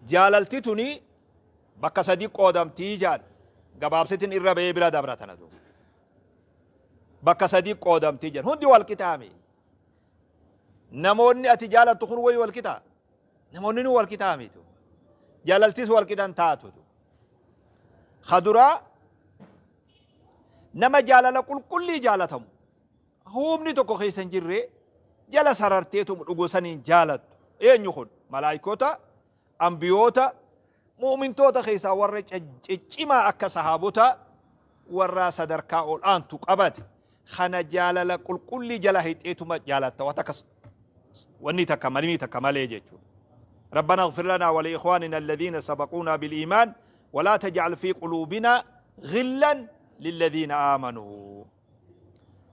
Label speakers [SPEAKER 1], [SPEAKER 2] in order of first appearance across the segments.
[SPEAKER 1] Jaalalti tuni bakka sadi qoodamtii jaan gabaabsitin irra ba'ee bira dabra tana duuba. Bakka sadi qoodamtii jaan hundi wal qixaami. Namoonni ati jaalattu kun wayi wal qixaa? Namoonni nu wal qixaamitu. Jaalaltis wal qixan taatu. Kaduraa nama jaalala qulqullii jaalatamu humni tokko keessa hin jirre jala sararteetu dhugu saniin jaalattu. Eenyu kun? Malaayikota, ambiyoota, mu'mintoota keessaa warra ciccimaa akka sahaabota warra sadarkaa ol aantu qabate. Kana jaalala qulqullii jala hixeetuma jaalatta waan takka wanni takka malimii takka malee jechuudha. ربنا اغفر لنا ولإخواننا الذين سبقونا بالإيمان ولا تجعل في قلوبنا غلا للذين آمنوا.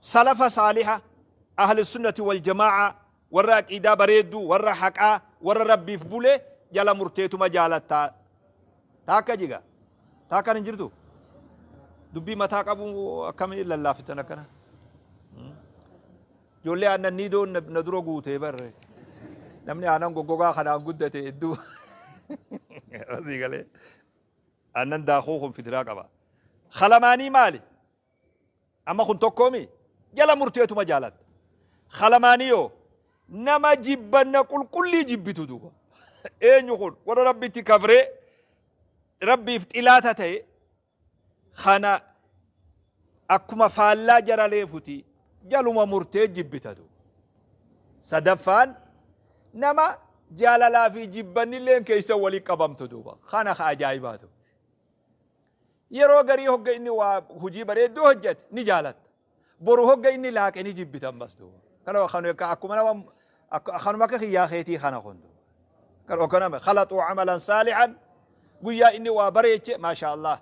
[SPEAKER 1] سلف صالحة أهل السنة والجماعة ورا عقيدة بريدو ورا حقا ورا ربي في بوله جلا مرتيتو ما جالتا تاكا جيغا تاكا نجردو دبي متى قبو كم إلا الله فتنا كنا جولي أن نيدو ندرو غوتي بر namni aannan goggogaa kanaan guddate hedduu asii galee aannan daakuu kun fitiraa qaba. Khalamaanii maali? Amma kun tokkoomi? Jala murteetuma jaalatta. Khalamaanii yoo nama jibbanna qulqullii jibbitu duuba. Eenyu kun warra rabbitti kafree rabbiif xilaata ta'e kana akkuma faallaa jara leefuti jaluma murtee jibbita duuba. Sadaffaan nama jaalalaa fi jibbannilleen keessa walii qabamtu duuba. Kana ka ajaa'ibaatu. Yeroo garii hogga inni waa hojii bareedduu hojjete ni jaalatta. Boru hogga inni laaqe ni jibbita ammas duuba. Kana kana akkuma nama kanuma akka kiyyaa keetii kana kun duuba. Kana kana khalaxuu amalan saalihan guyyaa inni waa bareeche maasha Allah.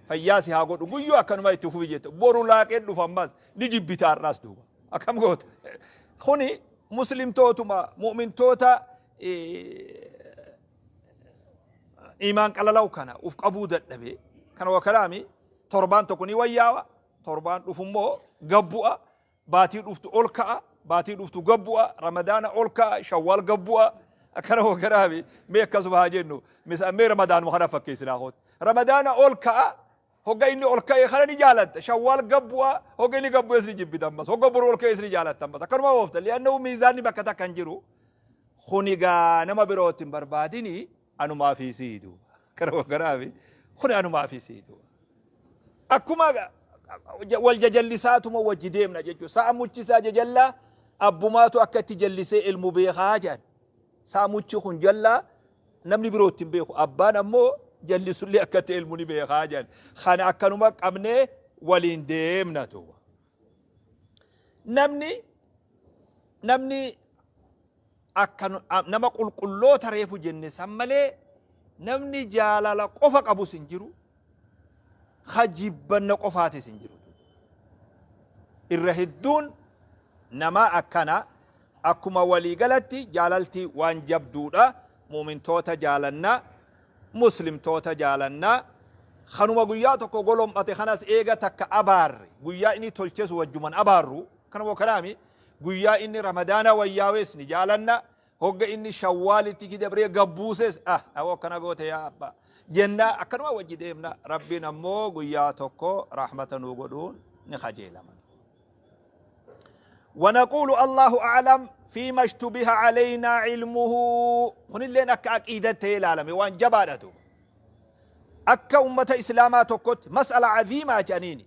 [SPEAKER 1] Fayyaa si haa godhu guyyuu akkanuma itti fufi jette. Boru laaqee dhufa ammas ni jibbita har'aas duuba. Akkam goota. Kuni muslimtootuma mu'mintoota imaan qalalaw kana uf qabuu dadhabe kana wakalaami torbaan tokko ni wayyaawa torbaan dhufummoo gabbu'a baatii dhuftu ol ka'a baatii dhuftu gabbu'a ramadaana ol ka'a shawwaal gabbu'a akkana wakalaami mee akkasuma haa jennu mee ramadaanuma kana fakkeessinaa kooti ramadaana ol ka'a hogga inni ol ka'e kana ni jaalatta shawwaal gabbu'a hogga inni gabbu'es ni jibbita ammas hogga boru ol ka'es ni jaalatta ammas akkanuma oofta li'annahu miizaanni bakka takka hin jiru kuni gaa nama birootti hin barbaadini anumaa fi siidu kana kanaafi kuni anumaa fi siidu akkuma wal jajallisaatuma wajji deemna jechuudha sa'a muchisaa jajallaa abbumaatu akka itti jallisee ilmu beekaa jedhan sa'a muchi kun jallaa namni birootti hin beeku abbaan ammoo jallisullee akka itti ilmu ni beekaa jedhan kana akkanuma qabnee waliin deemna duuba namni akka nama qulqulloota reefu jenne san malee namni jaalala qofa qabus hin jiru ka jibbanna qofaatis hin jiru. Irra hedduun nama akkana akkuma waliigalatti jaalalti waan jabduudha. Muumintoota jaalanna, muslimtoota jaalanna. Kanuma guyyaa tokko golom'ate kanas eega takka abaarre guyyaa inni tolches wajjuman abaarru kanuma kanaami guyyaa inni ramadaana wayyaawes ni jaalanna. Hogga inni shawwaalitti dabree gabbuuses ah awoo akkana goote yaa abbaa jenna akkanuma wajji deemna. Rabbiin ammoo guyyaa tokko rahmata nuu godhuun ni kajeelama. ونقول الله أعلم فيما اشتبه علينا علمه هن اللين أكا عقيدته العالم وان جبالته أكا أمة إسلاما تكت مسألة عظيمة جانيني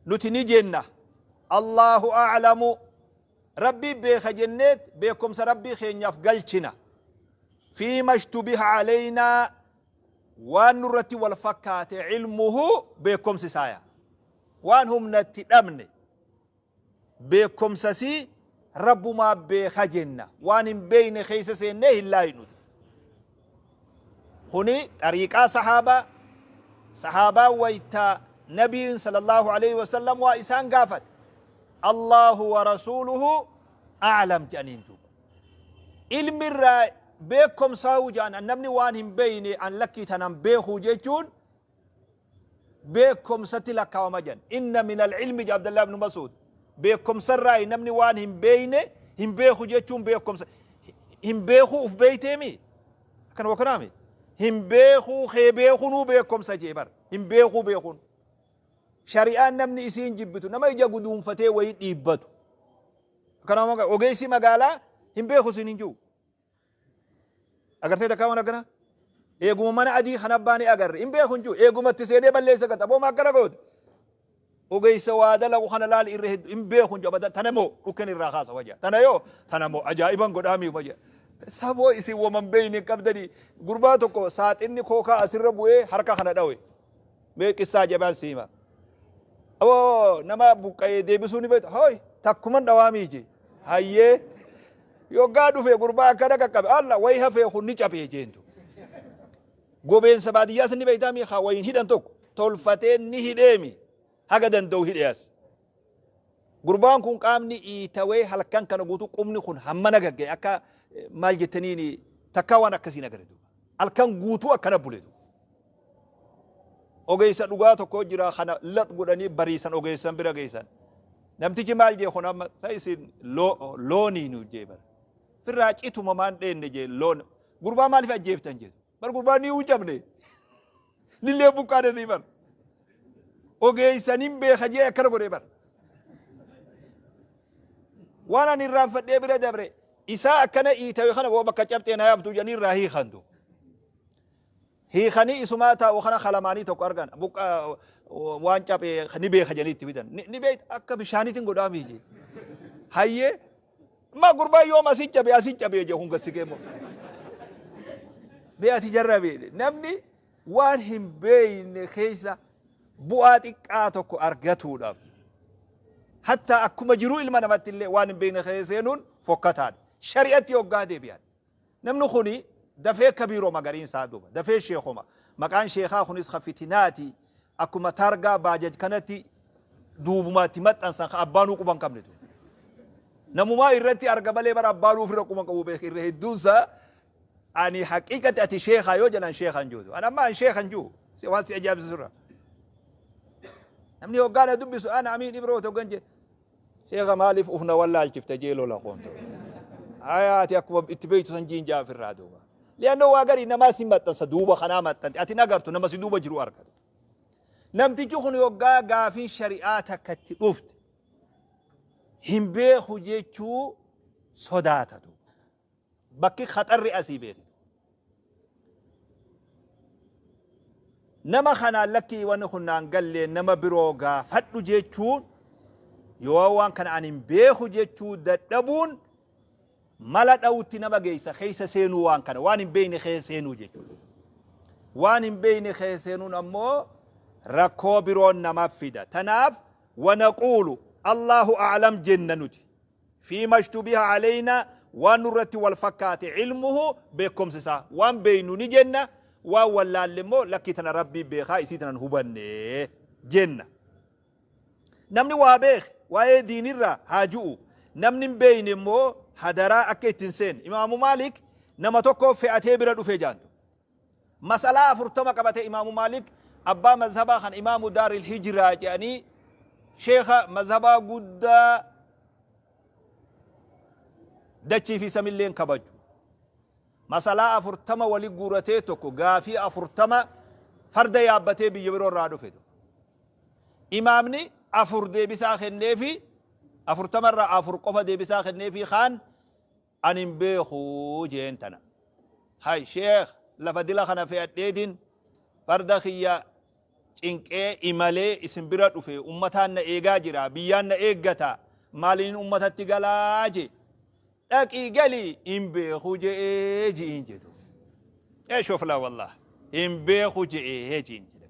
[SPEAKER 1] نتني جنة الله أعلم ربي بيخ جنات بيكم سربي خين يفقلتنا فيما اشتبه علينا وان نرتي والفكات علمه بيكم سسايا وان هم نتأمن بكم سسي رب ما بخجنة وان بين خيس سنه لا ينود هني طريقة صحابة صحابة ويتا نبي صلى الله عليه وسلم وإسان قافت الله ورسوله أعلم جانين دوب علم الرأي بكم ساوجان النبني وان بين أن لكي تنم بيخو جيتون بكم ستلك ومجن إن من العلم عبد الله بن مسعود بكم سراي نمني وان هم بينه هم بيخو جيتون بكم هم بيخو في بيتمي كان وكرامي Hin beekuu kee beekunuu beekomsa jee bar. Hin beekuu beekuun. Shari'aan namni isiin jibbitu nama ija guduunfatee wayii dhiibbatu. Kanaaf ogeessi magaalaa hin beeku isin hin jiru. Agartee takkaa waan akkana? Eeguma mana adii kan abbaan agarre hin beeku hin jiru. Eeguma itti seenee balleessa gata. Aboo akkana goote. Ogeessa waa dalagu kana laali irra hedduu hin beeku hin jiru. Abadan tana moo dhukkeen irraa kaasa wajja. Tana yoo tana moo ajaa'iban godhaa mi'u wajja. Saboo isin waman beeyne hin qabdanii gurbaa tokko saaxinni kookaa asirra bu'ee harka kana dhawe. Mee qissaa jabaan si hima. Aboo nama buqqa'ee deebisuu ni beekta. Hooy takkuman dhawaa miije. Hayyee yoggaa dhufe gurbaa akkana qaqqabe. Alla wayi hafee kun ni cabee jeentu. Gobeensa baadiyyaas ni beektaa mi haa wayiin hidhan tokko tolfatee ni hidheemi haga danda'u hidhe as. Gurbaan kun qaamni iitawee halkan kana guutuu qubni kun hammana gagga'e akka maal jettaniin takkaa waan akkasii nagare duuba. Halkan guutuu akkana bule duuba. Ogeessa dhugaa tokko jira kana lax godhanii bariisan ogeessan bira geessan. Namtichi maal jee kun amma sa isin loonii nu jee bara. Firraa cituma maan dheenne jee loon. Gurbaa maaliif ajjeeftan jee. Bar gurbaa ni hin cabne. Nillee buqqaane sii bar. Ogeessan hin beeka jee akkana godhee bar. Waan ani irraanfadhee bira dabre isaa akkana iitawe kana boo bakka cabxee na yaaftu jedhanii irraa hiikantu. Hiikanii isumaa taa'u kana kalamaanii tokko argan buqqa waan caphee ni beeka jedhanii itti fidan. Ni beekta akka bishaaniitiin godhaa miiji. Hayyee ma gurbaa yoom asin cabe asin cabee jee hunga si keemo. Bee ati jarra beele namni waan hin beekne keessa bu'aa xiqqaa tokko argatuudhaaf hatta akkuma jiruu ilma namatti illee waan hin beekne keessa seenuun fokkataadha. Shari'atti hoggaa deebi'an. Namni kuni dafee kabiiroma gariin isaa duuba. Dafee sheekoma. Maqaan sheekaa kunis ka fitinaati. Akkuma taargaa baajaj kanatti duubuma itti maxxansan ka abbaanuu quba hin qabne duuba. Namumaa irratti arga malee bara abbaanuu ofirra quba hin qabu beek irra hedduunsaa ani haqiiqatti ati sheekaa yoo jedhan sheekaa hin jiru. Ani amma an sheeka hin jiru. Waan si ajaa'ibsiisu irra. Namni hoggaa na dubbisu ana amiin ibroo hoggan jedhe. Sheekha maaliif uf na wallaalchifta jee lola qoonto. Aya ati akkuma itti beektu san jiin jaa ofirraa duuba. Li'annoo waa garii namaa si maxxansa duuba kanaa maxxante ati hin agartu nama si duuba jiru argatu. Namtichi kun yoggaa gaafiin shari'aa takka itti dhufte hin beeku jechuu sodaata duuba. Bakki khaxarri asii beeki. Nama kanaan lakkii wanni kun naan gallee nama biroo gaafadhu jechuun yoo waan kana ani hin beeku jechuu dadhabuun mala dhawutti nama geessa keessa seenuu waan kana waan hin beekne keessa seenuu jechuudha. Waan hin beekne keessa seenuun ammoo rakkoo biroon namaaf fida. Tanaaf wanaquulu Allahu a'lam jenna nuti. Fiima ishtubiha aleynaa waan nurratti wal fakkaate ilmuhu beekkomsi isaa waan beeynu ni jenna waan wallaalle immoo lakkii tana Rabbii beekaa isii tanan hubanne jenna. Namni waa beeke waa'ee diinirraa haa ju'u namni hin beeyne immoo hadaraa akka itti hin seenne. Imaamu Maalik nama tokko fe'atee bira dhufe jaantu. Masalaa 40 qabate Imaamu Maalik abbaa mazhabaa kan Imaamu Daaril Hijiraa jedhanii sheekha mazhabaa guddaa dachii fi samilleen kabaju. Masalaa 40 wali guuratee tokko gaafii 40 farda yaabbatee biyya biroo irraa dhufe. Imaamni afur deebisaa kenneefi 40 irraa afur qofa deebisaa kenneefi kaan Ani hin beeku jeen tana. Hay sheekh lafa dila kana fe'adheetin farda kiyya cinqee imalee isin bira dhufe ummataan na eegaa jira biyyaan na eeggata maalinin ummatatti galaa jee. Dhaqii gali hin beeku je'ee ji'iin jedhu. Ee shofla wallah hin beeku je'ee ji'iin jedhe.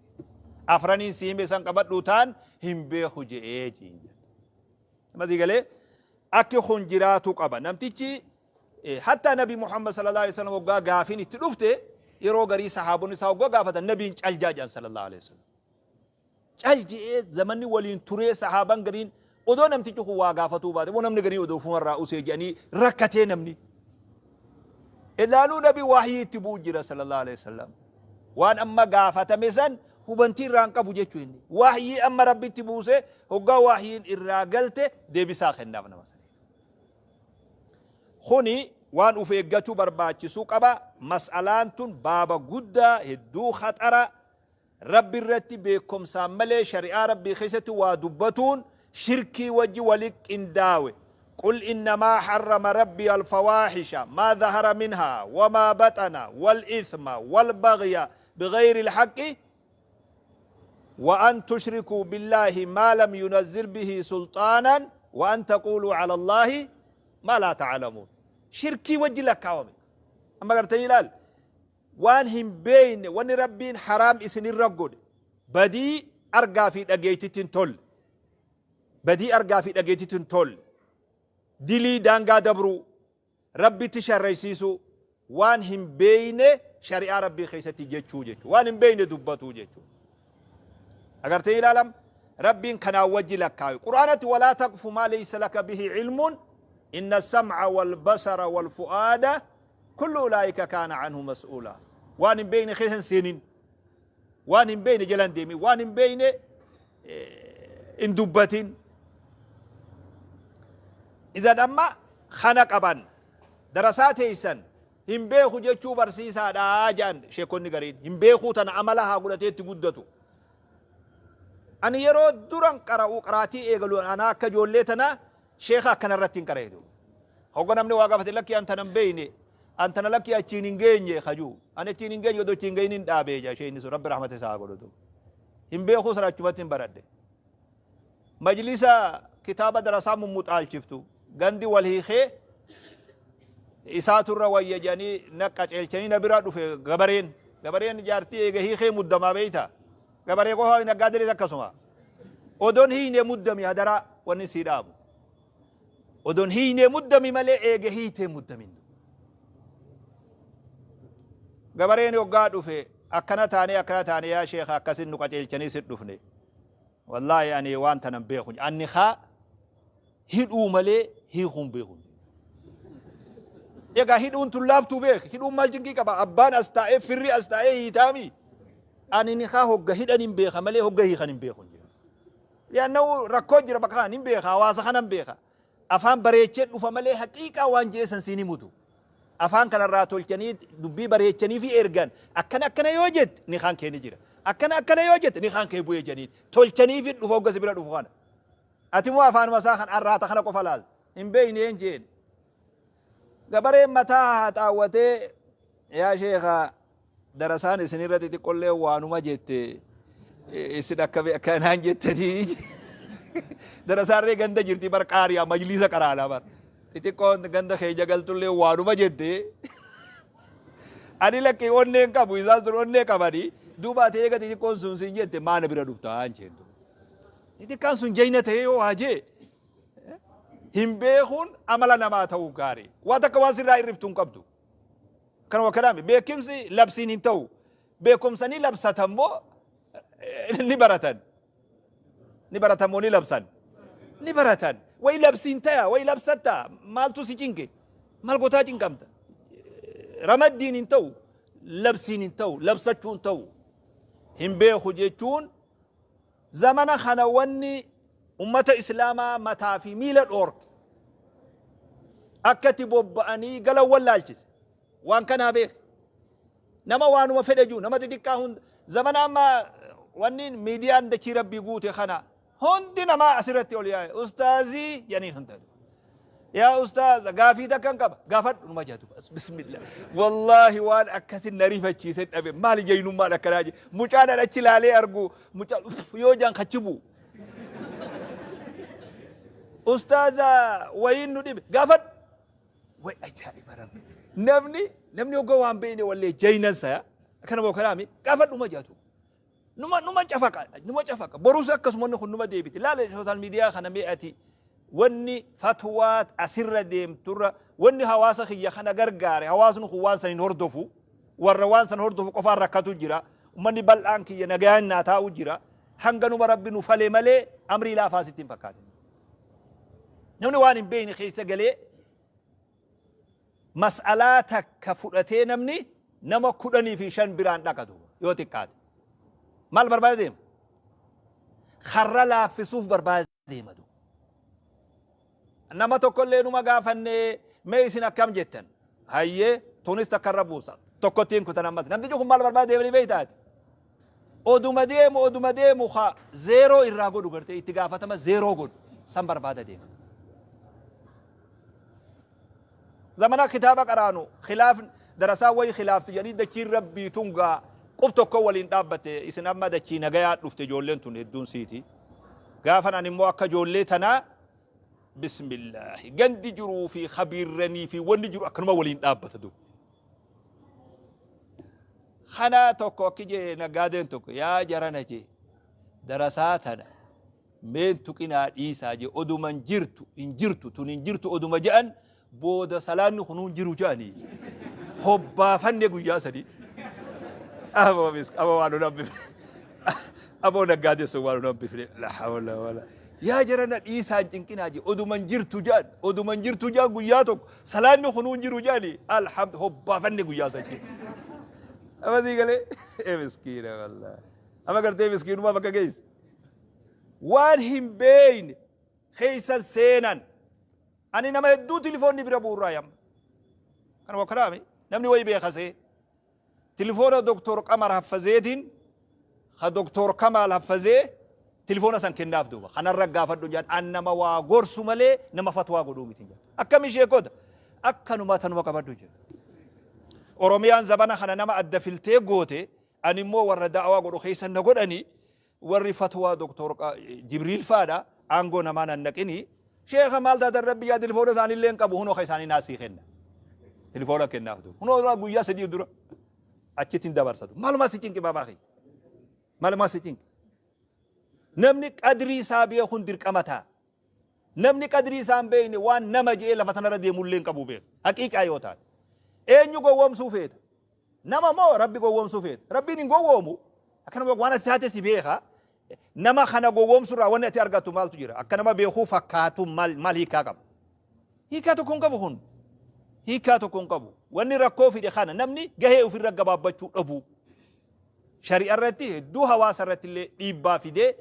[SPEAKER 1] Afraniin si hime san qabadhuu taan hin beeku je'ee ji'iin jedhu. Amma sii galee akki kun jiraatu qaba. Namtichi hattaa Nabi Muhammad sallallahu alaihi wasallam waggaa gaafiin itti dhufte yeroo garii sahaabonni isaa waggaa gaafatan nabiin cal jaa jedhan sallallahu alaihi wasallam. Cal je'ee zamanni waliin turee sahaaban gariin odoo namtichi kun waa gaafatuu baate moo namni gariin odoo ofumarraa usee jedhanii rakkatee namni. Ilaaluu nabi wahyii itti bu'u jira sallallahu alaihi wasallam. Waan amma gaafatame san hubantii irraa hin qabu jechuu inni. Wahyii amma rabbitti buuse hoggaa wahyiin irraa galte deebisaa kennaaf nama saniif. Kuni waan uf eeggachuu barbaachisuu qaba. Mas'alaan tun baaba guddaa hedduu khaxara. Rabbi irratti beekkomsaan malee shari'aa Rabbii keessatti waa dubbatuun shirkii wajji wali qindaawe. Qul innamaa harrama Rabbii alfawaahisha maa dhahara minhaa wamaa baxana wal ithma wal baghya bighayri alhaqqi wa an tushrikuu billaahi maa lam yunazzil bihi sulxaanan wa an taquuluu ala Allaahi maa laa ta'lamuun. Shirkii wajji lakkaawame. Amma gartanii ilaal. Waan hin beeyne, wanni Rabbiin haraam isinirra godhe, badii argaa fi dhageeytitti hin tolle. Badii argaa fi dhageeytitti hin tolle. Dilii daangaa dabruu, Rabbitti sharraysiisuu, waan hin beeyne shari'aa Rabbii keessatti jechuu jechuu. Waan hin beeyne dubbatuu jechuu. Agartee ilaalam Rabbiin kanaan wajji lakkaawe. Qur'aanatti walaa taqfu maa leeysa laka bihi ilmuun inna sam'a wal basara wal fu'aada Kullu ulaa'ika kaana anhu mas'uulaa. Waan hin beekne keessa hin seenin. Waan hin beekne jala hin deemin. Waan hin beekne hin dubbatin. Idan amma kana qaban darasaa teessan hin beeku jechuu barsiisaadha jedhan sheekonni gariin. Hin beekuu tana amala haa godhatee itti guddatu. Ani yeroo duran qara'u qaraatii eegalu anaa akka ijoollee tanaa Sheekha akkana irratti hin qara'e duuba. Hogga namni waa gaafate lakkii an tana hin beeyne, an tana lakkii achiin hin geenye ka ji'u. Ani achiin hin geenye odoo achiin hin gahin hin dhaabee jedha sheeyni sun, Rabbi rahmata isaa haa godhu duuba. Hin beekuu sana achumatti hin baradhe. Majlisa kitaaba darasaa mummuxaalchiftu gandi wal hiikee isaatu irra wayya jedhanii na qaceelchanii na bira dhufe gabareen. Gabareen jaartii eega hiikee muddamaa beeyta. Gabaree qofaa naggaadeenis akkasuma. Odon hiiyne muddami hadaraa wanni sii dhaamu. Odon hiiyne muddami malee eega hiiytee muddamin. Gabareen hoggaa dhufe akkana taanee akkana taanee yaa sheekha akkasin nu qaceelchanii sit dhufne. Wallaahi ani waan tanan beeku. Anni kaa hidhuu malee hiikuu hin beeku. Egaa hidhuun tun laaftuu beek. Hidhuun maal cinqii qaba? Abbaan as taa'ee firri as taa'ee hiitaami. Ani nikaa hogga hidhan hin beeka malee hogga hiikan hin beeku. Li'annahu rakkoo jira bakka kana hin beeka, hawaasa kana hin beeka. Afaan bareechee dhufa malee haqiiqaa waan je'e san siin himutu. Afaan kanarraa tolchanii dubbii bareechanii fi ergan akkana akkana yoo jette nikaan kee ni jira. Akkana akkana yoo jette nikaan kee bu'ee jedhanii tolchanii fi dhufa hogga si bira dhufu kana. Ati moo afaanuma isaa kan arraata kana qofa laalta. Hin beekne een jeen. Gabareen mataa haxaawwatee yaa sheekha darasaan isinirra xixiqqollee waanuma jette isin akka akkanaan jettanii darasaarree ganda jirti bar qaariyaa majliisa qaraanaa bar xixiqqoon ganda keenya galtullee waanuma jette ani lakkii onnee hin qabu isaan sun onnee qabanii duuba ati eega xixiqqoon sun siin jette maana bira dhufta aan jeentu xixiqqaan sun jayna ta'ee yoo haa jee hin beekuun amala namaa ta'uu gaarii waa takka waan sirraa irriftu hin qabdu. Kanuma kanaami beekumsi labsiin hin ta'u. Beekumsa ni labsatan moo ni baratan? Ni baratan moo ni labsan? Ni baratan. Wayi labsiin taya, wayi labsatta. Maaltu si cinqe? Maal gotaa cinqamta? Ramaddiin hin ta'u, labsiin hin ta'u, labsachuu hin ta'u. Hin beeku jechuun zamana kana wanni ummata Islaamaa mataa fi miila dhoorke. Akka itti bobba'anii galan wallaalchise. Waan kanaa beeke. Nama waanuma fedhe jiru, nama xixiqqaa hunda. Zamana amma wanni miidiyaan dachii Rabbii guute kana hundi namaa asirratti ol yaa'e. Ustaazii jedhanii hunda. Yaa ustaaza gaafii takkan qaba. Gaafadhu numa jedhu. Bismillah. Wallaahi waan akkasi na rifachiise dhabe. Maali jaynummaan akkanaa jedhe. Mucaan an achi laalee argu mucaa yoo jaan kachi bu'u. Ustaaza wayiin nu dhibe gaafadhu. Way ajaa'iba rabbi. Namni hogga waan beekne wallee jaynan saya. Akkana moo kanaami gaafadhu ma jaatu. Numa cafaqa, numa cafaqa. Borus akkasuma wanni kun numa deebiti. Laala sooshaal miidiyaa kana mee ati wanni fatwaa asirra deemturra wanni hawaasa kiyya kana gargaare hawaasni kun waan san hin hordofu. Warra waan san hordofu qofaan rakkatu jira. Ummanni bal'aan kiyya nagayaan naa taa'u jira. Hanganuma Rabbi nu fale malee amrii laafaa sitti hin fakkaatin. Namni waan hin beekne keessa galee mas'alaa takka fudhatee namni nama 15 biraan dhaqa duuba yoo xiqqaate. Maal barbaada deema? Karra laaffisuuf barbaada deema duuba. Nama tokkollee numa gaafanne mee isin akkam jettan? Hayyee tunis takka irra buusa. Tokkottiin kutan ammas. Namtichi kun maal barbaada deemanii beektaati? Oduma deemu oduma deemu ka zeeroo irraa godhu gartee itti gaafatama zeeroo godhu san barbaada deema. Zamana kitaaba qaraanu khilaaf darasaa wayi khilaafti jedhanii dachiin rabbii tun gaa qub tokko waliin dhaabbatte isin amma dachii nagayaa dhufte ijoolleen tun hedduun siiti. Gaafan ani immoo akka ijoollee tanaa bismillaahi gandi jiruu fi khabiirranii fi wanni jiru akkanuma waliin dhaabbata duuba. Kana tokko akki jee naggaadeen tokko yaa jarana jee darasaa tana meen tuqinaa dhiisaa jee oduma hin jirtu hin jirtu tun hin jirtu oduma je'an booda salaanni kunuu hin jiru je'anii hobbaafanne guyyaa sadii. Aboo misk aboo waan nun hambifne aboo naggaadeen sun waan nun hambifne la hawla wala yaa jarana dhiisaa hin cinqinaa jee oduma hin jirtu je'an oduma hin jirtu je'an guyyaa tokko salaanni kunuu hin jiru je'anii alhamdu hobbaafanne guyyaa sadii. Amma sii galee ee miskiina wallaahi. Amma gartee miskiinummaa bakka geesse. Waan hin beeyne keessan seenan. Ani nama hedduu tilifoonni bira bu'urraa yamma. Kanuma kanaami namni wayi beekasee. Tilifoona Doktor Qamar Haffazeetiin ka Doktor Kamaal Haffazee tilifoona san kennaaf duuba. Kanarra gaafadhu jedhan an nama waa gorsu malee nama fatwaa godhuu miti jedhan. Akkami sheekota? Akkanuma tanuma qabadhu jedhu. Oromiyaan zabana kana nama adda filtee goote ani immoo warra da'awaa godhu keessa na godhani warri fatwaa Doktor Jibriil faadha aangoo namaa nan naqini sheekha maal taatan rabbi yaa tilifoona isaanii illee hin qabu hunoo ka isaanii naa sii kenna. Tilifoona kennaaf duuba. Hunoo guyyaa sadii dura achitti hin dabarsatu. Maalumaa si cinqi baabaa kiyya. Maalumaa si cinqi. Namni qadrii isaa beekuun dirqama ta'a. Namni qadrii isaa hin beekne waan nama je'ee lafa tanarra deemullee hin qabu beeka. Haqiiqaa yoo taate. Eenyu gowwoomsuu feeta? Nama moo Rabbi gowwoomsuu feeta? Rabbiin hin gowwoomu. Akkanuma waan ati taate si beeka. Nama kana gowwoomsuu irraa wanni ati argattu maaltu jira? Akka nama beekuu fakkaatu maal maal hiikaa qaba? Hiikaa tokko hin qabu kun. Hiikaa tokko hin qabu. Wanni rakkoo fide kana namni gahee ofirra gabaabbachuu dhabuu. Shari'a irratti hedduu hawaasa irratti illee dhiibbaa fidee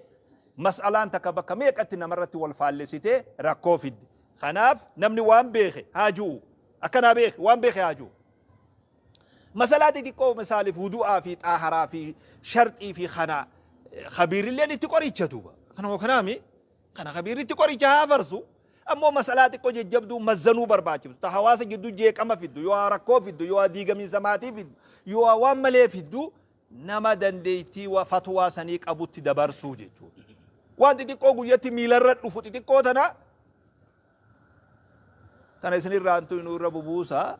[SPEAKER 1] mas'alaan takka bakka meeqatti namarratti wal faallessitee rakkoo fidde. Kanaaf namni waan beeke haa ju'u. Akkanaa beeke waan beeke haa ju'u. Masalaa xixiqqoo misaaliif wudu'aa fi xaaharaa fi sharxii fi kana khabiirilleen itti qoricha duuba. Kanuma kanaami kana khabiirri itti qoricha haa farsu. Ammoo masalaa xiqqoo jajjabduu mazzanuu barbaachiftu ta hawaasa gidduu jeeqama fiddu yoo rakkoo fiddu yoo diigamiinsa maatii fiddu yoo waan malee fiddu nama dandeettii wa fatwaa sanii qabutti dabarsuu jechuudha. Waan xixiqqoo guyyatti miilarra dhufu xixiqqoo tana tana isinirraa hantu inuu irra bubuusa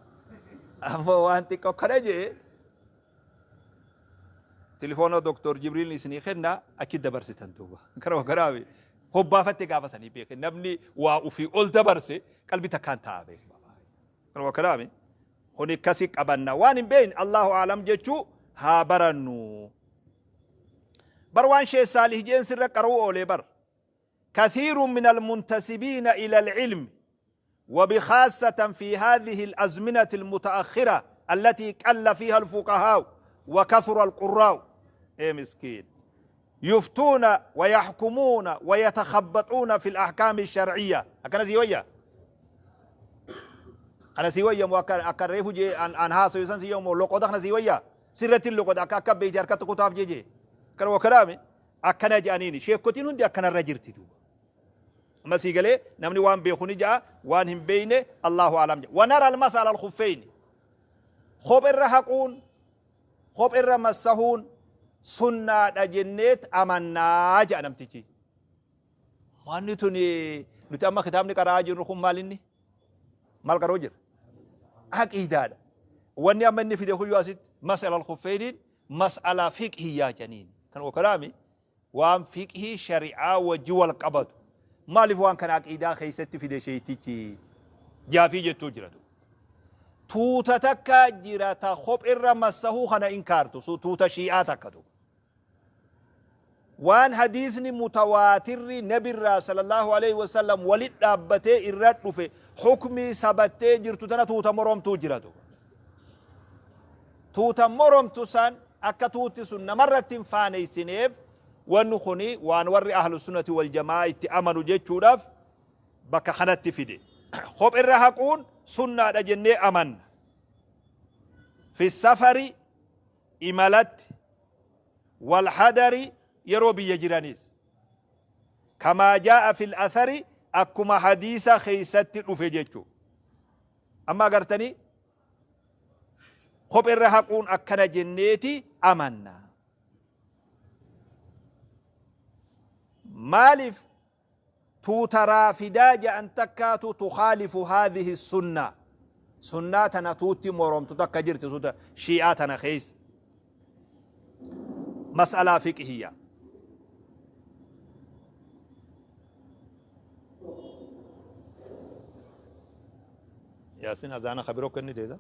[SPEAKER 1] ammoo waan xiqqoo kana jee tilifoona Doktor Jibriil isinii kenna achi dabarsitan duuba. Kana garaabe hobbaafatte gaafa sanii beeke namni waa ufii ol dabarse qalbi takkaan taa'a beeke. Kana garaabe kuni akkasi qabanna waan hin beekne Allahu aalam jechuu haa barannu. Bar waan Sheekh Saalih jeen sirra qaruu oolee bar. كثير من المنتسبين إلى العلم وبخاصة في هذه الأزمنة المتأخرة التي قل فيها الفقهاء وكثر القراء إيه مسكين يفتون ويحكمون ويتخبطون في الأحكام الشرعية أكنا سيوية أنا سيوية مو أكن ريفو جي أن هاسو يسان سيوم لقود أخنا سيوية سرة اللقود أكا أكا بيتي أركا تقطاف جي جي كانوا كلامي akkana je'aniini sheekkotiin hundi akkanarra jirti duuba. Amma sii galee namni waan beeku ni ja'a waan hin beeyne Allahu alam ja'a. Wanara almasa alal khuffeyni kopherra haquun kopherra massahuun sunnaadha jenneet amannaa ja'a namtichi. Wanni tuni nuti amma kitaabni qara'aa jirru kun maal inni? Maal qara'uu jira? Aqiidaadha. Wanni amma inni fide kuyyuu asitti mas'ala al-khuffeyniin mas'ala fiqhiyyaa jedhaniin. Kan okalaami waan fiqhii shari'aa wajji wal qabatu. Maaliif waan kana aqiidaa keessatti fide sheeytichi? Jaafii jettuu jira. Tuuta takka jira ta kopherra massahuu kana inkaartu tuuta shii'aa takka tu. Waan hadiisni mutawaatirri nabirraa sallallahu alaihi wasallam walit dhaabbatee irra dhufe hukmii sabattee jirtu tana tuuta moromtuu jira tu. Tuuta moromtu san akka tuuti sun namarratti hin faaneysineef wanni kuni waan warri ahlu sunnati wal jamaa itti amanu jechuudhaaf bakka kanatti fide. Kopherra haquun sunnaadha jennee amanna. Fi safari, imalatti, wal hadari, yeroo biyya jiranis. Kamaa jaa'a fil athari, akkuma hadiisa keeysatti dhufe jechu. Amma agartanii kopherra haquun akkana jenneeti amanna. Maaliif tuuta raafidaa ja'an takkaatu tukhaalifu haadhihi sunna, sunnaa tana tuutti moromtu takka jirti, tuuta shii'aa tana keessa. Mas'alaa fiqhiyya. Yaasin azaana kabiroo kenniteeta.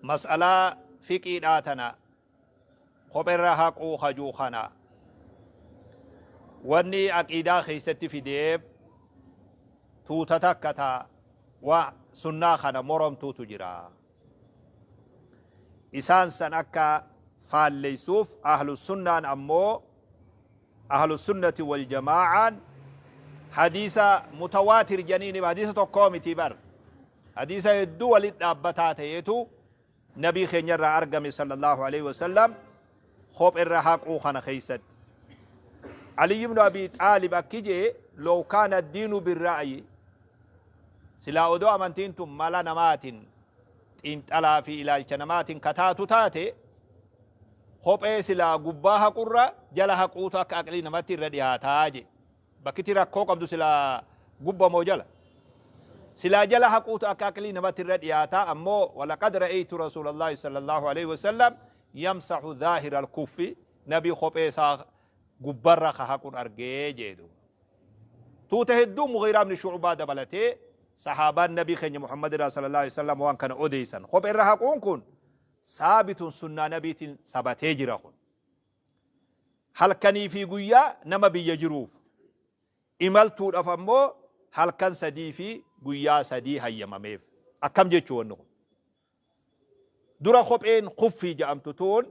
[SPEAKER 1] Mas'alaa fiqiidhaa tana, kopherra haquu hajuu kana, wanni aqiidaa keessatti fideef tuuta takka ta waa sunnaa kana moromtuutu jira. Isaan san akka faalleysuuf, ahlu sunnaan ammoo, ahlu sunnati wal jamaa'aan, hadiisa mutawaatir janiini, hadiisa tokkoo miti bar, hadiisa hedduu walit dhaabbataa ta'eetu nabii keenya irraa argame sallallahu alaihi wasallam kopherra haquu kana keessatti. Ali ibn Abi Xaalib akki jee: "Law kaana addiinu birra'yi", silaa odoo amantiin tun mala namaatiin, xiinxalaa fi ilaalcha namaatiin kataatu taate, kophee silaa gubbaa haqurra jala haquutu akka aqlii namatti irra dhiyaataa je. Bakkiti rakkoo qabdu silaa gubba moo jala? Silaa jala haquutu akka aqlii namatti irra dhiyaataa. Ammoo "walaqad ra'aytu rasuulallahi sallallahu alaihi wasallam yamsaxu zaahira alkuffi", nabii kophee isaa Gubbarra ka haqun argee jee duuba. Tuuta hedduu Mughiiraa ibn Shu'baa dabalatee sahaabaan Nabii keenya Muhammad irraa sallallahu alaihi wasallam waan kana odeessan. Kophee irra haquun kun saabitun sunnaa Nabiitiin sabatee jira kun. Halkanii fi guyyaa nama biyya jiruuf. Imaltuudhaaf ammoo halkan sadii fi guyyaa sadii hayyamameef. Akkam jechuu wanni kun? Dura kopheen khuffii ja'amtu tun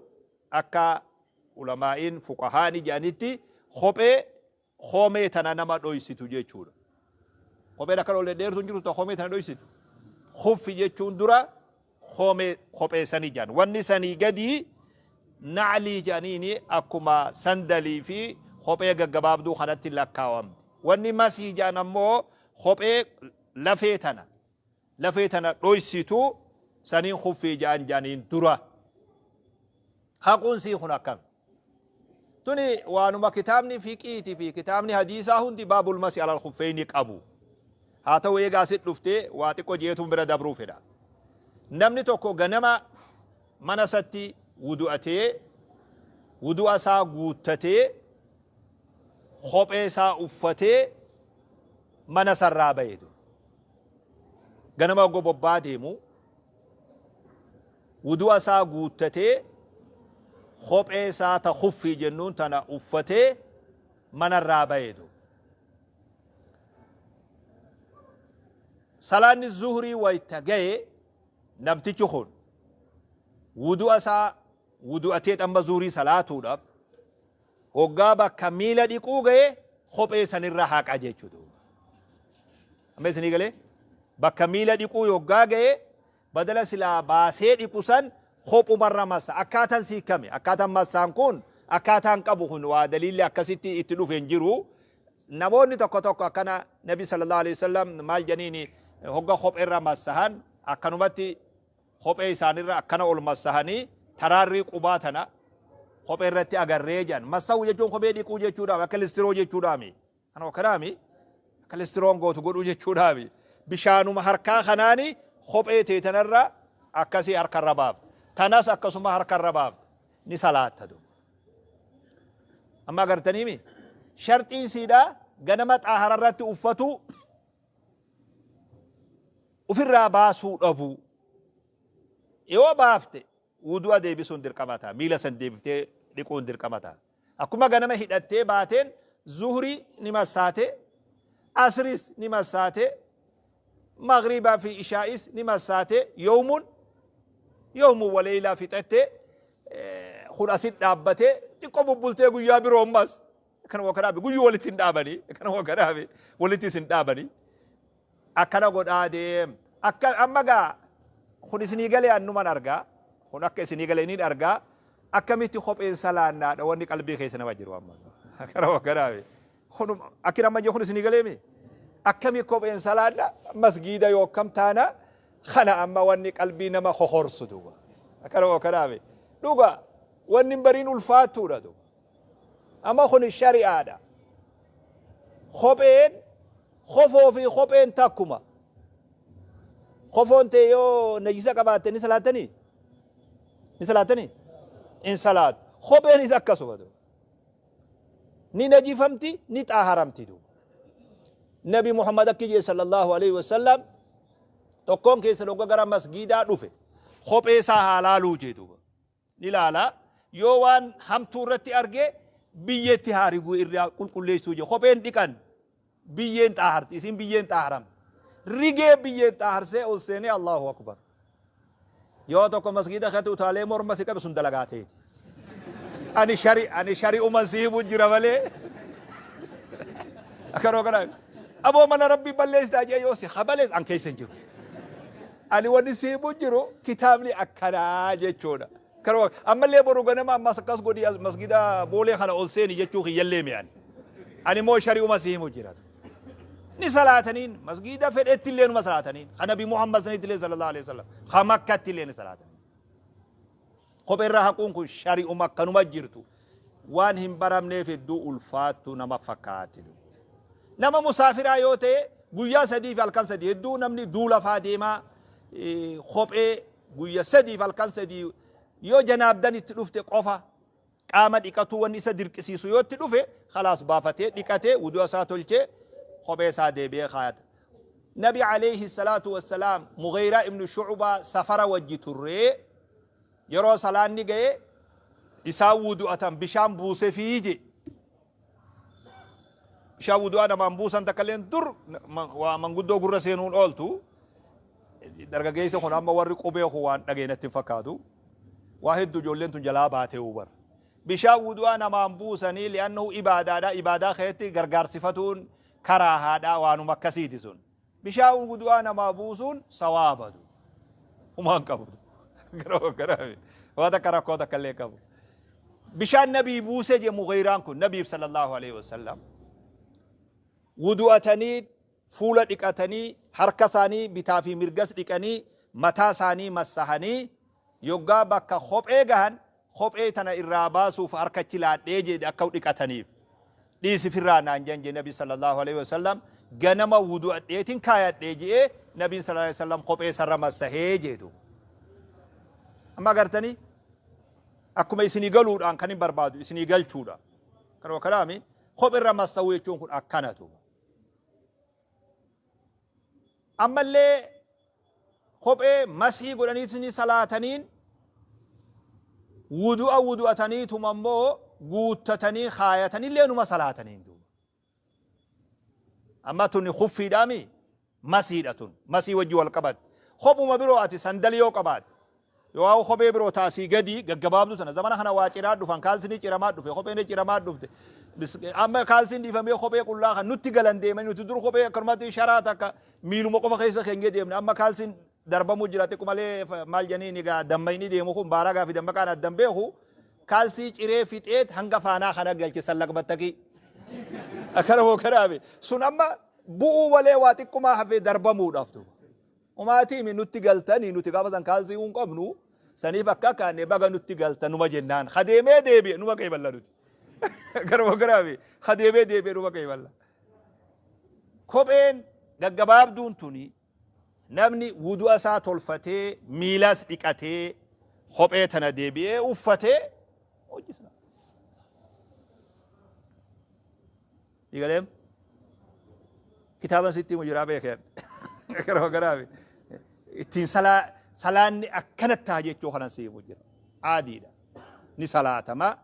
[SPEAKER 1] akka ulamaa'iin fuqahaani ja'anitti kophee koomee tana nama dhoysitu jechuudha. Kopheen akka dholle dheertu hin jirtu ta koomee tana dhoysitu. Khuffi jechuun dura koomee kophee sanii ja'an. Wanni sanii gadii na'lii ja'aniini akkuma sandalii fi kophee gaggabaabduu kanatti lakkaawamti. Wanni masii ja'an ammoo kophee lafee tana lafee tana dhoysitu saniin khuffii ja'an ja'aniin dura. Haquun sii kun akkam? Tuni waanuma kitaabni fiqiiti fi kitaabni hadiisaa hundi baabul masi alal khuffeyni qabu. Haa ta'u eega asit dhuftee waa xiqqo jeetuun bira dabruu fedha. Namni tokko ganama mana isatti wudu'atee wudu'a isaa guuttatee kophee isaa uffatee mana isarraa bahe. Ganama hoggoo bobbaa deemu wudu'a isaa guuttatee kophee isaa ta khuffii jennuun tana uffatee manarraa bahe duuba. Salaanni zuhrii wayta gahe namtichi kun wudu'a isaa wudu'atee amma zuhrii salaatuudhaaf Hoggaa bakka miila dhiquu gaye kophee sanirra haqa jechuu duuba. Amma isinii galee? Bakka miila dhiquu yoggaa gaye badala silaa baasee dhiqu san kophumarra massa. Akkaataan sii kami? Akkaataan massaan kun akkaataan qabu kun waa daliilli akkasitti itti dhufe hin jiru. Namoonni tokko tokko akkana Nabi sallallahu alaihi wasallam maal janiini hogga kopheerra massahan akkanumatti kophee isaanirra akkana ol massahanii taraarrii qubaa tana kophee irratti agarree jedhan. Massahuu jechuun kophee dhiquu jechuudhaami akka listiroo jechuudhaami. Kana akkanaami akka listiroon gootu godhuu jechuudhaami. Bishaanuma harkaa kanaani kophee tee tanarra akkasii harkarra baafta. Tanas akkasuma harkarra baafta. Ni salaatta duuba. Amma agartaniimi sharxiin siidhaa ganama xaahara irratti uffatuu Ufirraa baasuu dhabuu. Yoo baafte wudu'a deebisuun dirqama ta'a. Miila san deebiftee dhiquun dirqama ta'a. Akkuma ganama hidhattee baateen zuhrii ni massaate, asris ni massaate, maghriibaa fi ishaa'is ni massaate, yawmun yawmun waleeylaa fixattee kun asit dhaabbatee xiqqoo bubbultee guyyaa biroo ammas Akkanuma kanaafi guyyuu walitti hin dhaabanii. Akkanuma kanaafi walitti isin dhaabanii. Akkana godhaa deem. Akka amma gaa kun isinii galee annuman argaa. Kun akka isinii galee niin argaa. Akkamitti kopheen salaannaadha wanni qalbii keessa nama jiru amma. Akkanuma kanaafi. Kun akkin amma jiru kun isinii galee mi? Akkami kopheen salaanna masgiida yoo akkam taana kana amma wanni qalbii nama hohorsu duuba. Akkanuma kanaafi. Dhuga wanni hin bariin ulfaattuudha duuba. Amma kuni shari'aadha. Kopheen kofoo fi kopheen takkuma. Kofoon tee yoo najisa qabaatte ni salaattanii? Ni salaattanii? In salaatu. Kopheenis akkasuma duuba. Ni najifamti, ni xaaharamti duuba. Nabi Muhammad akki jee sallallahu alaihi wasallam tokkoon keessan hogga gara masgiidaa dhufe kophee isaa haa laaluu jee duuba. ni laala yoo waan hamtuu irratti arge biyyeetti haa rigu irraa qulqulleessuu je kopheen dhiqan biyyeen xaaharti isin biyyeen xaaharam rigee biyyeen xaaharsee ol seenee Allahu akbar yoo tokko masgiida keessatti utaalee morma si qabe sun dalagaa teeti ani shari ani shari'uman si himu jira malee akkanoo kana aboo mana rabbii balleessitaa jee yoo si habalees an keessa hin jiru Ani wanni si himu jiru kitaabni akkanaa jechuudha. Kanuma ammallee boru ganama ammas akkas godhi as masgida boolee kana ol seeni jechuu kiyyallee mi ani. Ani immoo shari'uma si himu jira. Ni salaataniin masgida fedhetti illee numa salaataniin. Ka Nabi Muhammad sanitti illee sallallahu alaihi wasallam. Ka Makkatti illee ni salaataniin. Kophee irraa haquun kun shari'uma akkanuma jirtu. Waan hin baramneef hedduu ulfaattu nama fakkaatti. Nama musaafiraa yoo ta'e guyyaa sadii fi halkan sadii hedduu namni duula faa deemaa kophee guyya sadii fi halkan sadii yoo janaabdan itti dhufte qofa Qaama dhiqatuu wanni isa dirqisiisu yoo itti dhufe khalaas baafatee dhiqatee wudu'a isaa tolchee kophee isaa deebi'ee kaayata. Nabi alayhi salaatu wassalaam Mugheyraa ibnu Shu'baa safara wajji turree yeroo salaanni ga'e isaan wudu'atan bishaan buusefii je. Bishaan wudu'aa namaan buusan takka illeen dur waa manguddoo gurra seenuun ooltu. Dargaggeessi kun amma warri qubee kun waan dhaga'e natti hin fakkaatu. Waa hedduu ijoolleen tun jalaa baatee bar. Bishaan wudu'aa namaan buusanii li'annahu ibaadaadha. Ibaadaa keessatti gargaarsifatuun karaa haadhaa waanuma akkasiiti sun. Bishaan wudu'aa namaa buusuun sawaabatu. Humaan qabu. Waa takka rakkoo takka illee qabu. Bishaan nabii buusee jee Mughiiraan kun nabiif sallallahu alaihi wasallam. Wudu'atanii fuula dhiqatanii harka isaanii bitaa fi mirgas dhiqanii mataa isaanii massahanii yoggaa bakka kophee gahan kophee tana irraa baasuuf harka achi laadhee jedhe akka dhiqataniif. Dhiisi firraa naan jan jee nabi sallallahu alaihi wasallam ganama wudu'adheetiin kaayadhee je'ee nabiin sallallahu alaihi wasallam kophee sarra massahee jeetu. Amma agartanii akkuma isinii galuudhaan kan hin barbaadu isinii galchuudha. Kanuma kanaami kopheerra massahuu jechuun kun akkanatu. Ammallee kophee masii godhaniitiin salaataniin wudu'a wudu'ataniituma immoo guuttatanii kaayatanillee numa salaataniin duuba. Amma tuni kuffiidhaami masiidha tun masii wajji wal qabatte. Kophuma biroo ati sandalii yoo qabaatte yoo kophee biroo taasii gadi gaggabaabduu tana zamana kana waa ciraa dhufan kaalsinii ciramaa dhufe kopheen ciramaa dhufte. Amma kaalsiin dhiifamee kophee qullaa kan nutti galan deemanii nuti dur kophee akkanumatti sharaa takka miiluma qofa keessa keenyee deemne amma kaalsiin darbamuu jira xiqqu malee maal janiin egaa dammayni deemu kun baaragaa fi dammaqaan addan beeku kaalsii ciree fixeet hanga faanaa kana galche sallaqbattakii. Akkana moo kanaafi sun amma bu'uu malee waa xiqqumaa hafee darbamuudhaaf duuba. Umaatiimi nutti galtanii nuti gaafa san kaalsii hin qabnu saniif akka kaanne baga nutti galtan numa jennaan kadeemee deebi'e numa qeeballa nuti. Garuma garaafi kadeemee deebi'e numa qeeballa. Kopheen gaggabaabduun tuni namni wudu'a isaa tolfatee miilas dhiqatee kophee tana deebi'ee uffatee hojjisa. Digaleem kitaaban sitti himu jiraa beekee garuma garaafi ittiin salaanni akkanatti haa jechuu kanan si himu jira. Aadiidha. Ni salaatama.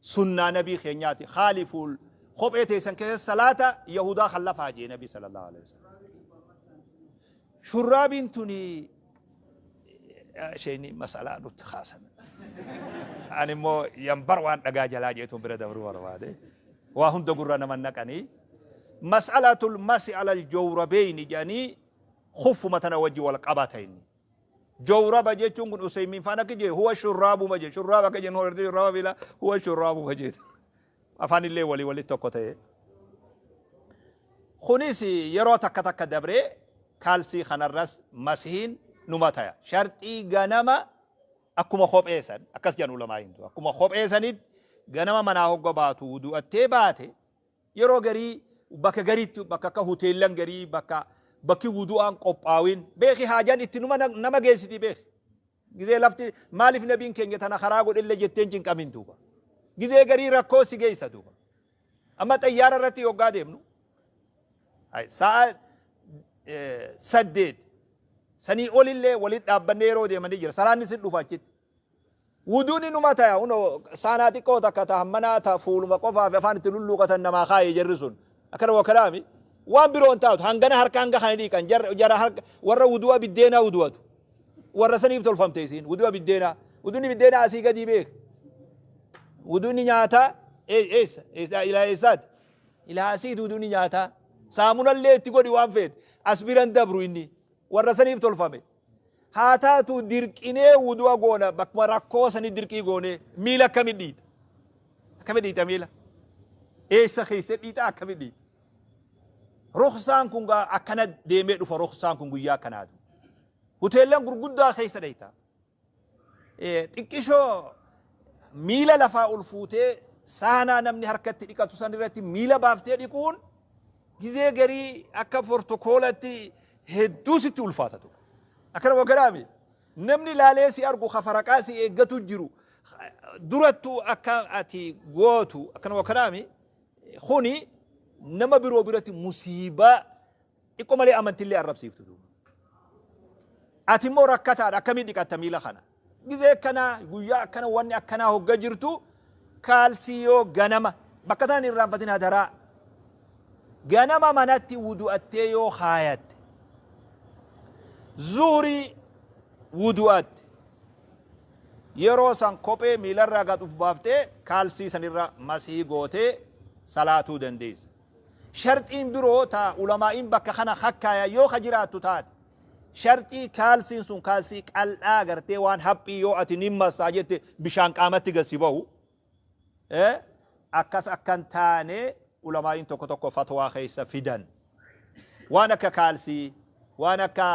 [SPEAKER 1] Sunnaa nabii keenyaati. Khaalifuul kophee teessan keessa salaata Yahudaa kan lafaa jee nabii sallallahu alaihi wasallam. Shurraabiin tuni isheen masalaa nutti kaasan. Ani immoo yambar waan dhagaa jalaa jeetuun bira dabruu barbaade. Waa hunda gurra nama naqanii. Mas'alatul masi alal jawrabeyni jedhanii kuffuma tana wajji wal qabata inni. Jawraba jechuun kun Useymiin faan akka jee huwa shurraabuma jee shurraaba akka jennu hortee shurraaba miilaa huwa shurraabuma jee. Afaan illee walii walitti tokko ta'e. Kunis yeroo takka takka dabree kaalsii kanarras masihiin numa taya. Sharxii ganama akkuma kophee san akkas jedhan ulamaa hindu akkuma kophee sanitti ganama manaa hogga baatu wudu'attee baate yeroo garii bakka gariitti bakka akka hoteellan garii bakka bakki wudu'aan qophaawin beeki haajaan itti numa nama geessiti beeki. Gizee lafti maaliif nabiin keenya tana karaa godhelle jetteen cinqamin duuba. Gizee garii rakkoo si geessa duuba. Amma xayyaara irratti yoggaa deemnu sa'a 8 sanii olillee walitti dhaabbannee yeroo deemanii jira. Salaanni si dhufa achitti. Wuduun inuma taya unoo saanaa xiqqoo takka ta hammanaa ta fuuluma qofaa fi afaan itti lulluuqatan namaa kaayee jarri sun. Akkana wakalaami. Waan biroo hin taatu hangana harka hanga kana dhiqan jara harka warra wudu'a biddeenaa wudu'atu. Warra saniif tolfamte isiin wudu'a biddeenaa. Wuduunni biddeenaa asii gadii beek. Wuduunni nyaataa eessa ilaa eessaati? Ilaa asiiti wuduunni nyaataa. Saamunallee itti godhi waan feete. As biran dabru inni. Warra saniif tolfame. Haa taatu dirqinee wudu'a goona bakkuma rakkoo sanii dirqii goonee miila akkami dhiita? Akkami dhiita miila? Eessa keessa dhiita akkami dhiita? Ruksaan kun akkana deemee dhufa ruksaan kun guyyaa akkanaatu. Hoteellan gurguddaa keessa dheeyta. Xiqqishoo miila lafaa ol fuutee saanaa namni harkatti dhiqatu san irratti miila baaftee dhiquun gizee garii akka portokoolatti hedduu sitti ulfaata ture. Akkana wagaraami namni laalee si argu ka faraqaa si eeggatu jiru Durattuu akka ati gootu akkanuma kanaami kuni nama biroo biratti musiibaa xiqqoo malee amantillee arrabsiiftu duuba. Ati immoo rakkataadha akkamiin dhiqatta miila kana. Gizee akkanaa guyyaa akkana wanni akkanaa hogga jirtu kaalsii yoo ganama bakka tanan irraanfatin hadaraa ganama manatti wudu'attee yoo kaayatte zuhrii wudu'atte yeroo san kophee miilarraa gad uf baaftee kaalsii sanirra masihii gootee salaatuu dandeessa. Sharxiin biroo ta ulamaa'iin bakka kana hakkaayan yoo ka jiraattu taate sharxii kaalsiin sun kaalsii qal'aa gartee waan haphii yoo ati nin massaa jette bishaan qaamatti gad si bahu akkas akkan taane ulamaa'iin tokko tokko fatwaa keessa fidan. Waan akka kaalsii waan akka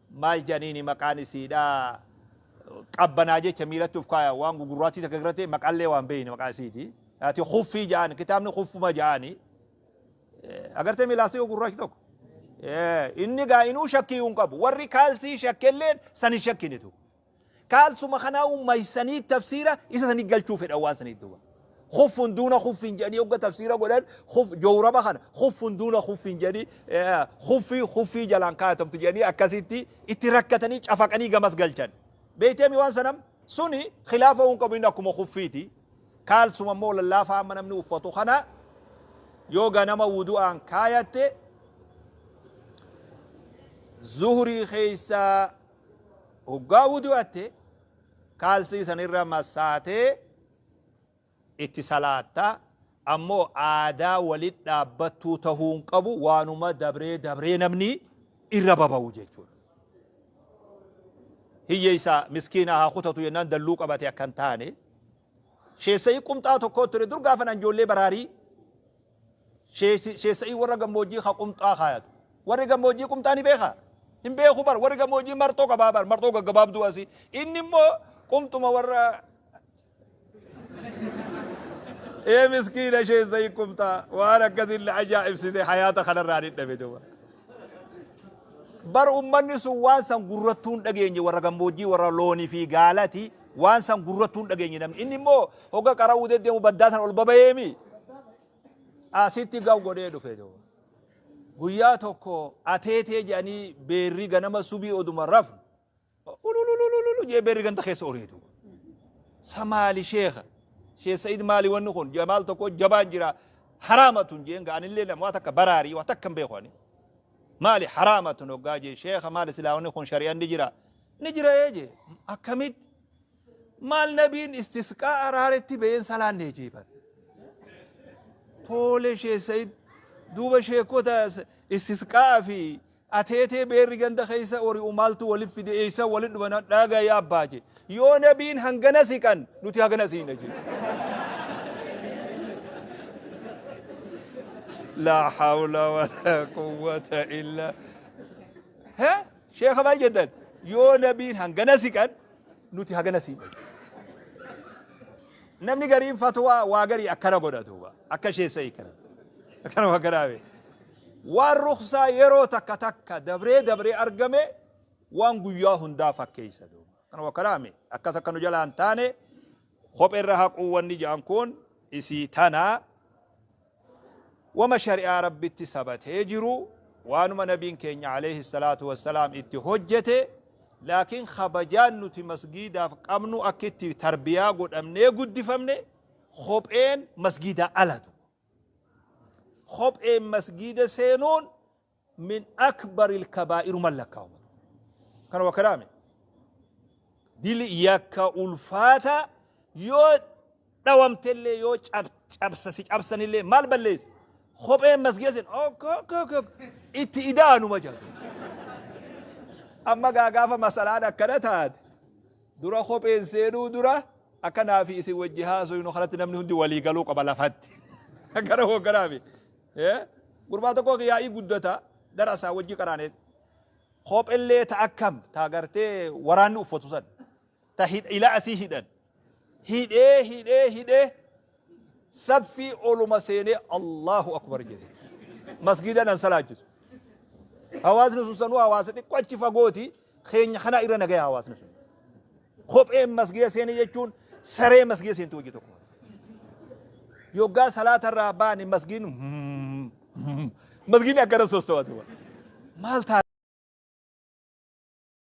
[SPEAKER 1] maal jedhaniini maqaan isiidha qabbanaa jecha miilatti uf kaaya waan gugurraattii takka gartee maqallee waan beeyne maqaa isiiti. Ati kuffii ja'an kitaabni kuffuma ja'ani. Agartee miilaasii gurraachi tokko. Inni gaa inuu shakkii hin qabu. Warri kaalsii shakkelleen san hin shakkinitu. Kaalsuma kanaa maysanii tafsiira isa sanii galchuu fedhan waan saniif duuba. Kuffun duuna kuffin jedhanii hogga tafsiira godhan jawraba kana kuffun duuna kuffin jedhanii kuffii kuffii jalaan kaayatamtu jedhanii akkasitti itti rakkatanii cafaqanii gamas galchan. Beeyteemi waan sanam suni khilaafa hin qabu inni akkuma kuffiiti. Kaalsuma immoo lallaafaa amma namni uffatu kana yoo ganama wudu'aan kaayatte zuhurii keessa hoggaa wudu'atte kaalsii sanirra massaatee itti salaatta ammoo aadaa walit dhaabbattuu tahuu hin qabu waanuma dabree dabree namni irra baba'u jechuudha. Hiyyeessa miskiina haa kutatu jennaan dalluu qabate akka hin taane sheessa'ii qumxaa tokko ture dur gaafa nan ijoollee baraarii sheessa'ii warra gammoojjii haa qumxaa kaayatu. Warri gammoojjii qumxaa ni beekaa? Hin beeku bar warri gammoojjii marxoo qabaa bar marxoo gaggabaabduu asii. Inni immoo qumxuma warra ee miskiina sheessa'ii qumxaa waan akkasii na ajaa'ibsise hayaata kanarraa ni dhabe duuba. Bar ummanni sun waan san gurrattuu hin dhageenye warra gammoojjii warra loonii fi gaalati waan san gurrattuu hin dhageenye namni. Inni immoo hogga qara'uu deddeemu baddaa san ol babayeemi. Asitti gaw godhee dhufe duuba. Guyyaa tokko ateetee jedhanii beerri ganama subii oduma rafnu ulululululu jee beerri ganda keessa orii duuba. Sa maali sheekha? Sheekh Sa'iid maali wanni kun? Jamaal tokko jabaan jira haraamatun jeen ga anillee nama waa takka baraarii waa takka hin beeku ani. Maali haraamatun hoggaa jee sheekha maali silaa wanni kun shari'aan ni jira? Ni jira ee jee. Akkamitti? Maal nabiin istisqaa araaretti ba'een salaanne jee bar. Toole Sheekh Sa'iid duuba sheekota istisqaa fi ateetee beerri ganda keessa ori'u maaltu walif fide eessa walit dhufan dhaga yaa abbaa jee. Yoo nabiin hangana siqan nuti hagana siqna jee. Laa hawla wala quwwata illa. He? Sheekha maal jettan? Yoo nabiin hangana siqan nuti hagana siqna. Namni gariin fatwaa waa garii akkana godha duuba. Akka sheessa hiikana. Akkana waa garaabe. Waan ruksaa yeroo takka takka dabree dabree argame waan guyyaa hundaa fakkeessa duuba. Kana waa karaame akkas akka nu jalaa hin taane kopheerra haquu wanni jedhan kun isii tana wama shari'aa rabbitti sabatee jiru waanuma nabiin keenya alayhi salaatu wassalaam itti hojjete laakiin kabajaan nuti masgiidaaf qabnu akka itti tarbiyaa godhamnee guddifamne kopheen masgiidaa alatu. Kopheen masgiida seenuun min akbaril kabaa'iruman lakkaa'uma. Kana waa kalaame. Dili yakka ulfaata yoo dhawamtellee yoo cabsa si cabsanillee maal balleessa? Kopheen masgiida seen ok itti ida'anuma jedhu. Amma gaa gaafa masalaan akkana taate dura kopheen seenuu dura akka naa fi isin wajji haasofnu kanatti namni hundi walii galuu qaba lafatti. Akkana hogganaafi. Gurbaa tokko yaa'ii guddata darasaa wajji qaraane kophellee ta akkam ta gartee waraanni uffatu san ta ila asii hidhan hidhee hidhee hidhee saffii oluma seenee Allahu akbar jedhe masgiida nan salaachisu. Hawaasni sun sanuu hawaasa xiqqoo achi fagooti keenya kana irra nagaya hawaasni sun. Kopheen masgiida seenee jechuun Saree masgiida seentu wajji tokko. Yoggaa salaata irraa baane masgiin masgiin akkana sosso'atu. Maal ta'a?